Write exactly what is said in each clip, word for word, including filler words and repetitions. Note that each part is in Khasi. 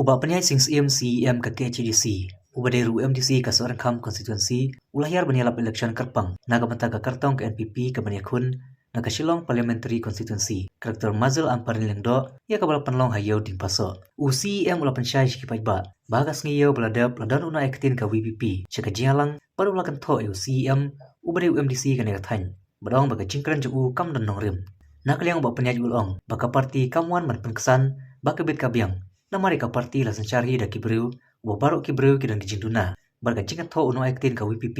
Bah Pynïaid Sing Syiem, C E M ka K H A D C, uba dei ruh u M D C ka Sohryngkham constituency, u la hiar ban ïalap election kyrpang na ka bynta ka kyrtong ka N P P ka ban ïakhun na ka Shillong Parliamentary Constituency, ka Doctor Mazel Ampareen Lyngdoh, ïa kaba la pynlong ha Ïew Diengpasoh. U C E M u la pynshai sha ki paidbah ba ha ka sngi ïew ba la dep la don u nongaiktien ka V P P sha ka jingïalang bad u la kynthoh ïa u C E M uba dei u M D C kane ka thaiñ, bad ong ba ka jingkren jong u kam don nongrim. Na ka liang u Bah Pynïaid u la ong ba ka party kam wan ban pynksan ba ka bit ka biang, namar ïa ka party la synshar hi da ki briew, uba baroh ki briew ki don ki jingduna. Bad ka jingkynthoh u nongaiktien ka V P P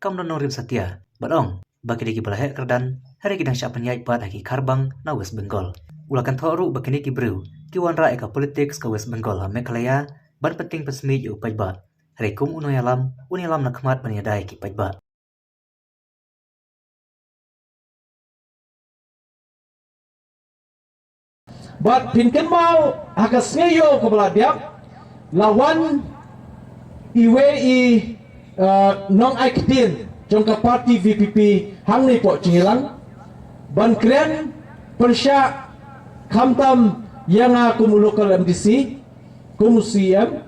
kam don nongrim satia, bad ong ba ki dei kiba la heh kyrdan, hynrei ki dang shah pynïaid pat ha ki kharbang na West Bengal. U la kynthoh ruh ba kine ki briew ki wanrah ïa ka politics ka West Bengal ha Meghalaya ban pyntieng pynsmit ïa u paidbah, hynrei kum u nongïalam, un ïalam na khmat ban ïada ïa ki paidbah. Bad phin kynmaw ha ka sngi ïew kaba la dep, la wan iwei i, eh, nongaiktien jong ka party V P P hangne hapoh jingïalang ban kren pyrshah khamtam ïa nga kum u local M D C, kum u C E M,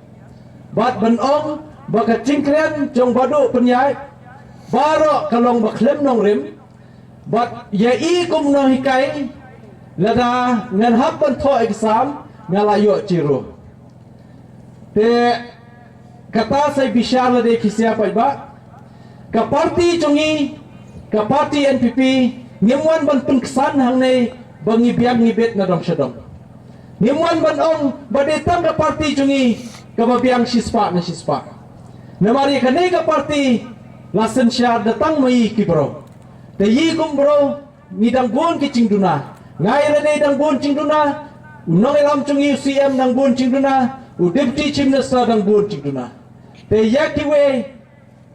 bad ban ong ba ka jingkren jong Bah Duh Pynïaid baroh ka long ba khlem nongrim, bad ïa i kum nonghikai, lada ngan hap ban thoh exam, nga la ïoh zero. Te kata sa i bishar lade ki sia paidbah. Ka party jong ngi, ka party N P P, ngim wan ban pynksan hangne ba ngi biang ngi bit na dong sha dong. Ngim wan ban ong ba dei tang ka party jong ngi kaba biang shispah na shispah. Namar ïa kane ka party la synshar da tang ma i ki briew. Te i kum briew ngi dang bun ki jingduna. Nga ïa lade dang bun jingduna. U nongïalam jong ngi u C M dang bun jingduna. U Deputy Chief Minister dang bun jingduna. Te ïa kiwei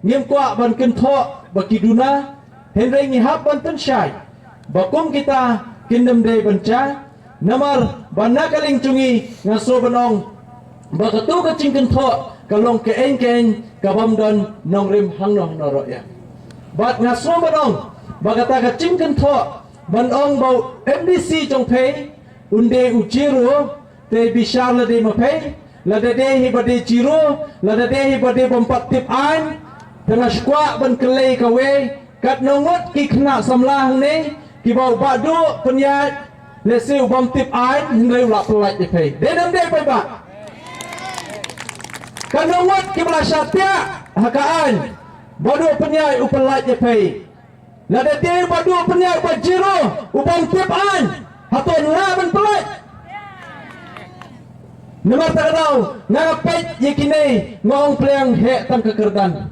ngim kwah ban kynthoh ba ki duna, hynrei ngi hap ban pynshai ba kum kita kin ym dei ban jia, namar ba na ka liang jong ngi nga sngew ban ong ba kato ka jingkynthoh ka long kaei kaei ka bym don nongrim hangno hangno ruh ïa. Bad nga sngew ban ong ba kata ka jingkynthoh ban ong ba u M D C jong phi un dei u zero, te bishar lade ma phi, lada dei hi ba dei zero, lada dei hi ba dei bym pat tip aiñ, te nga sngewkwah ban kylli kawei, katno ngut ki khynnah samla hangne kiba u Bah Duh Pynïaid lehse u bym tip aiñ hynrei u la pyllait ïa phi. Dei ne ym dei paidbah? Katno ngut kiba la shah thiah ha ka aiñ, Bah Duh Pynïaid u pyllait ïa phi? Lada dei Bah Duh Pynïaid ba zero, u bym tip aiñ, hato nga ban pyllait? Namar kata ka daw nga peit ïa kine, nga ong pliang heh tang ka kyrdan.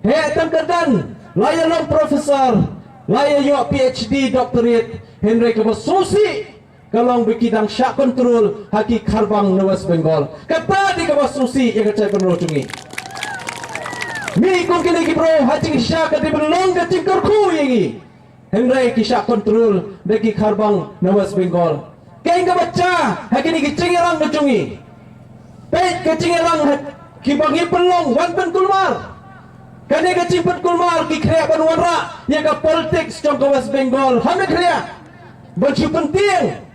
Heh tang kyrdan, la ïa long professor, la ïa ïoh P H D doctorate, hynrei kaba sngewsih ka long ba ki dang shah control ha ki kharbang na West Bengal. Kata dei kaba sngewsih ïa ka jaitbynriew jong ngi. Mih kum kine ki briew ha jingshisha ka dei ban long ka jingkyrkhu ïa ngi, hynrei ki shah control da ki kharbang na West Bengal. Kaei kaba jia ha kine ki jingïalang ka jong ngi? Peit ka jingïalang ha kiba ngi pynlong, wan pynkulmar. Kane ka jingpynkulmar ki khreh ban wanrah ïa ka politics jong ka West Bengal ha Meghalaya ban shu pyntieng.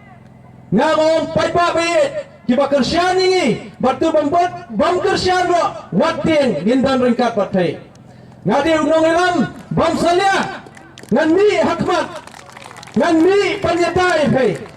Nga ong paidbah ba ïeit, kiba kyrshan ïa ngi bad tu bym bad bym kyrshan ruh, wat tieng, ngin don ryngkat bad phi. Nga dei u nongïalam bym salia, ngan mih ha khmat, ngan mih ban ïada ïa phi.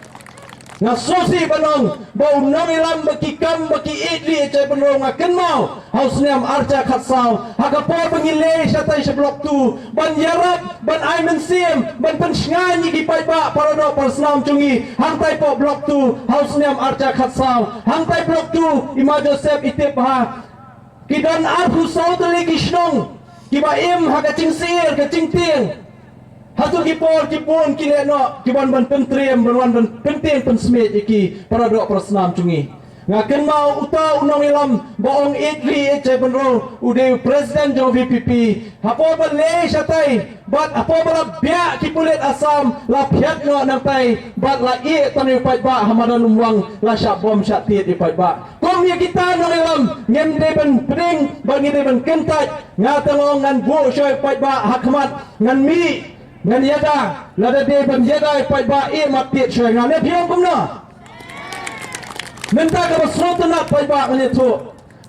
Nga sngewsih ban ong ba u nongïalam ba ki kam ba ki ïeit lieh jaitbynriew, nga kynmaw ha u snem arhajar khatsaw, ha ka por ba ngi leit shatai sha Block two ban ïarap, ban ai mynsiem, ban pynshngaiñ ïa ki paidbah paradoh parasnam jong ngi hangtai hapoh Block two ha u snem arhajar khatsaw. Hangtai Block two, i Ma Joseph i tip bha, ki don arphew saw tylli ki shnong kiba im ha ka jingsyier ka jingtieng. Hato ki por ki bun ki leh noh ki wan ban pyntriem, ban wan ban pyntieng pynsmiej ïa ki paradoh parasnam jong ngi? Nga kynmaw uta u nongïalam ba ong ïeit lieh ïeit jaitbynriew u dei u president jong VPP. Hapoh ba leit shatai bad hapoh ba la biah ki pulit Assam, la phiat noh nangtai bad la ïeh tang ïa u paidbah ha madan Umwang, la shah bom shah tied ïa u paidbah. Kum ïa kita nongïalam ngim dei ban pdeng bad ngim dei ban kyntait. Nga tang ong ngan buh shuwa ïa u paidbah ha khmat, ngan mih, ngan ïada, lada dei ban ïada ïa u paidbah, ïeh mat tied shuwa ïa nga. Ne phi ong kumno? Mynta kaba sngewtynnat paidbah ngan ïathuh.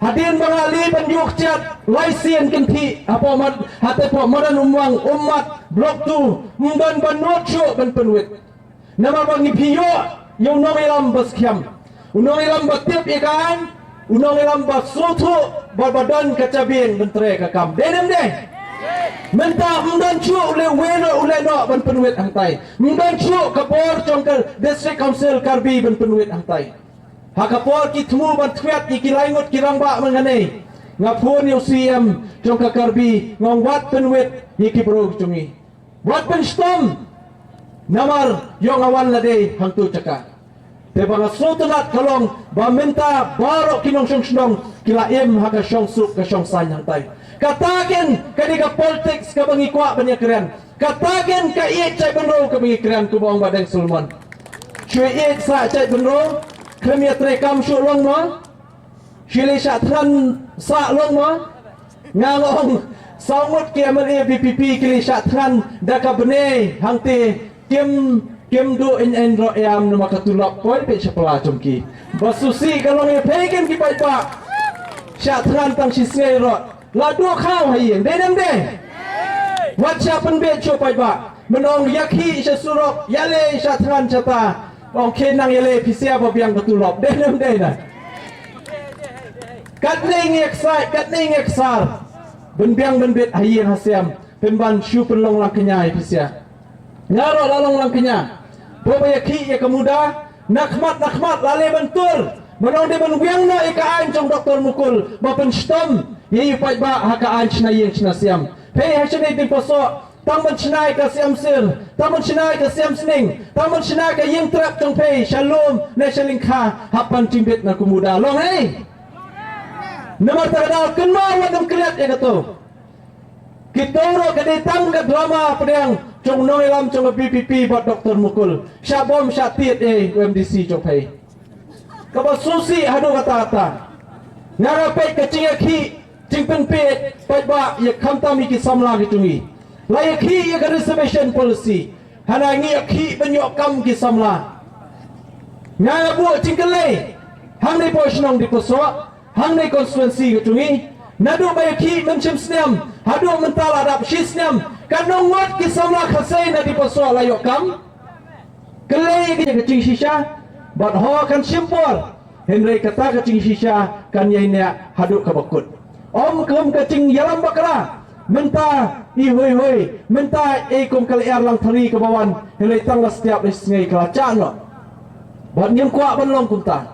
Hadien ba nga leit ban ïuh kjat lai sien kynthih hapoh mad, hapoh madan Umwang, Ummat, Block two, ym don ba nud shuh ban pynwit. Namar ba ngi phi ïoh ïa u nongïalam ba skhem, u nongïalam ba tip ïa ka aiñ, u nongïalam ba sngewthuh ba, ba don ka jabieng ban trei ka kam. Dei ne ym dei? Mynta ym don shuh u leh wei noh, u leh noh ban pynwit hangtai. Ym don shuh ka bor jong ka District Council Karbi ban pynwit hangtai. Ha ka por ki thmu ban twiat ïa ki lai ngut ki rangbah man kane, nga phone ïa u C M jong ka Karbi, nga ong wat pynwit ïa ki briew jong ngi. Wat pynshitom. Namar ïoh nga wan lade hangto jaka. Te ba nga sngewtynnat ka long ba mynta baroh ki nongshong shnong ki la im ha ka shongsuk ka shongsaiñ hangtai. Kata keiñ ka dei ka politics kaba ngi kwah ban ïakren. Kata keiñ ka ïeit jaitbynriew kaba ngi kren, kumba ong Bah Deng Solomon. Shu ïeit sah jaitbynriew, khlem ïatrei kam shuh long mo. Shu leit shah thngan sah long mo. Nga ong saw ngut ki M L A V P P ki leit shah thngan da ka bnai hangtei, kim, kim duh eiñ eiñ ruh ïa namar ka tulop poi peit sha pla jong ki. Ba sngewsih ka long ïa phi keiñ ki paidbah. Shah thngan tang shi sngi ruh la duh khaw ha ïing, dei ne ym dei? Wat shah pynbeit shuh paidbah. Mynta ong ïakhih sha surok, ïaleh shah thngan shata. Ong khie nang ïaleh phi sha ba biang ka tulop, dei ne ym dei na? Katne ngi ïaksaid, katne ngi ïaksar. Ban biang ban beit ha ïing ha sem, pynban shu pynlong lang kñia ïa phi sha. Nga ruh la long lang kñia. Ba ba ïakhih ïa ka MUDA, na khmat na khmat la leh ban tur. Mynta ong dei ban wiang noh ïa ka aiñ jong Doktor Mukul ba pynshitom ïa i paidbah ha ka aiñ shna ïing shna sem. Phi ha shane Diengpasoh, tang ban shna ïa ka sem sir, tang ban shna ïa ka sem sning, tang ban shna ïa ka ïing trep jong phi sha lum ne sha lyngkha, hap ban jingbit na ka MUDA. Long ei? Namar kata ka daw kynmaw wat nym klet ïa kato. Kito ruh ka dei tang ka drama pdiang jong u nongïalam jong ka V P P bad Doktor Mukul. Shah bom shah tied ei u M D C jong phi. Kaba sngewsih haduh katta katta. Nga nga peit ka jingïakhih jingpynpeit paidbah ïa khamtam ïa ki samla ki jong ngi. La ïakhih ïa ka reservation policy. Hana ngi ïakhih ban ïoh kam ki samla. Nga nga buh jingkylli hangne hapoh shnong Diengpasoh, hangne constituency ka jong ngi. Naduh ba ïakhih mynshem snem haduh mynta la dap shi snem, katno ngut ki samla Khasi na Diengpasoh la ïoh kam? Kylli ïa ka jingshisha, bad ho kan shim por. Hynrei kata ka jingshisha kan ïai neh haduh kaba kut. Ym kum ka jingïalam bakla mynta i Hui Hui, mynta i kum ka lyer Langthari kaba wan, hynrei tang la step la sngi ka la jah noh. Bad ngim kwah ban long kumta.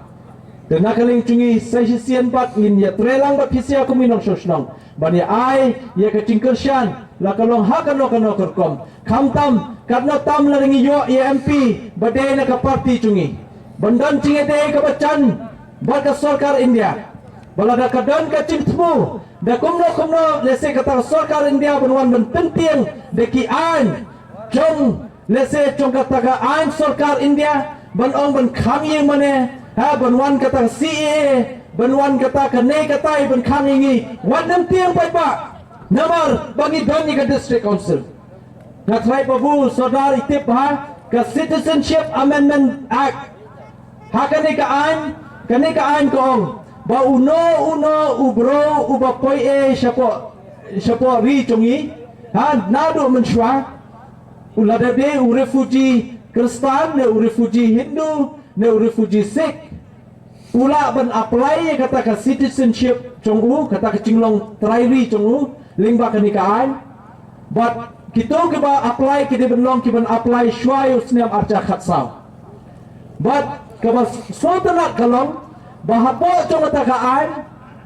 Te na ka liang jong ngi sa shisien pat ngin ïatreilang bad phi sha kum i nongshong shnong ban ïa ai ïa ka jingkyrshan, la ka long ha kano kano ka rukom. Khamtam katno tam la ngi ïoh ïa M P ba dei na ka party jong ngi. Ban don jingïadei kaba jan bad ka sorkar India. Ba lada ka don ka jingthmu da kumno kumno, lehse kata ka sorkar India ban wan ban pyntieng da ki aiñ jong, lehse jong kata ka aiñ sorkar India, ban ong ban khang ïing mane, ha, ban wan kata ka C A A, ban wan kata kane katai ban khang ïing ngi. Wat nym tieng paidbah. Namar ba ngi don ïa ka District Council. Nga tharai ba u Sordar i tip ha ka Citizenship Amendment Act. Ha kane ka aiñ, kane ka aiñ ka ong ba uno uno u bro uba poi ei shapoh, shapoh ri jong ngi, ha, naduh mynshuwa, u lada dei u refugee Khristan ne u refugee Hindu ne u refugee Sikh, u lah ban apply ïa kata ka citizenship jong u, kata ka jinglong trai ri jong u lyngba kane ka aiñ. Bad kito kiba apply ki dei ban long kiban apply shuwa ïa u snem arhajar khatsaw. Bad kaba sngewtynnat ka long ba hapoh jong kata ka aiñ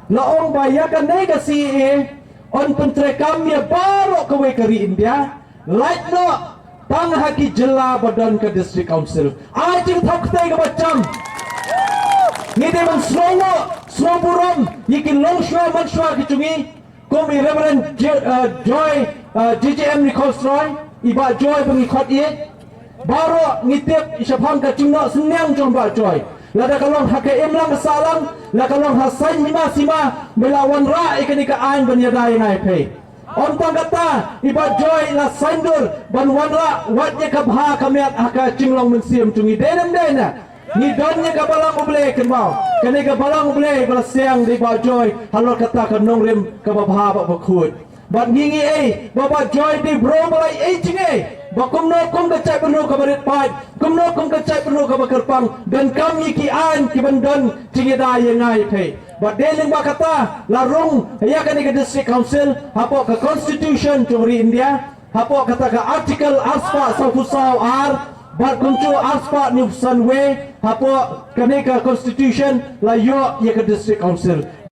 la ong ba ïa kane ka C A A yn pyntreikam ïa baroh kawei ka ri India, lait noh tang ha ki jylla ba don ka District Council. Ai jingthaw kti kaba jam. Ngi dei ban sngewnguh, sngew burom ïa ki longshuwa manshuwa ki jong ngi, kum i Reverend J-, uh, Joy, uh, J J M Nichols Roy, i Bah Joy ba ngi khot ïa. Baroh ngi tip shaphang ka jingnoh synñiang jong Bah Joy. Lada ka long ha ka imlang ka sahlang, la ka long ha saiñ hima sima, me la wanrah ïa kane ka aiñ ban ïada ïa ngi phi. Ym tang kata, i Bah Joy la saiñdur ban wanrah wat ïa ka bha ka miat ha ka jinglong mynsiem jong ngi, dei ne ym dei na? Ngi don ïa ka balang U Blei kynmaw. Kane ka balang U Blei ba la siang da i Bah Joy halor kata ka nongrim kaba bha bad bakhuid. Bad ngi ngi ei ba Bah Joy dei i briew ba la ei jingeh ba kumno kum ka jaitbynriew kaba rit paid, kumno kum ka jaitbynriew kaba kyrpang, donkam ngi ki aiñ kiban don jingïada ïa nga ïa phi. Bad dei lyngba kata la rung ïa kane ka District Council hapoh ka Constitution jong ka ri India, hapoh kata ka Article arspah sawphew saw ar, bad kumjuh arspah hynñiewphew san wei, hapoh kane ka Constitution la ïoh ïa ka District Council.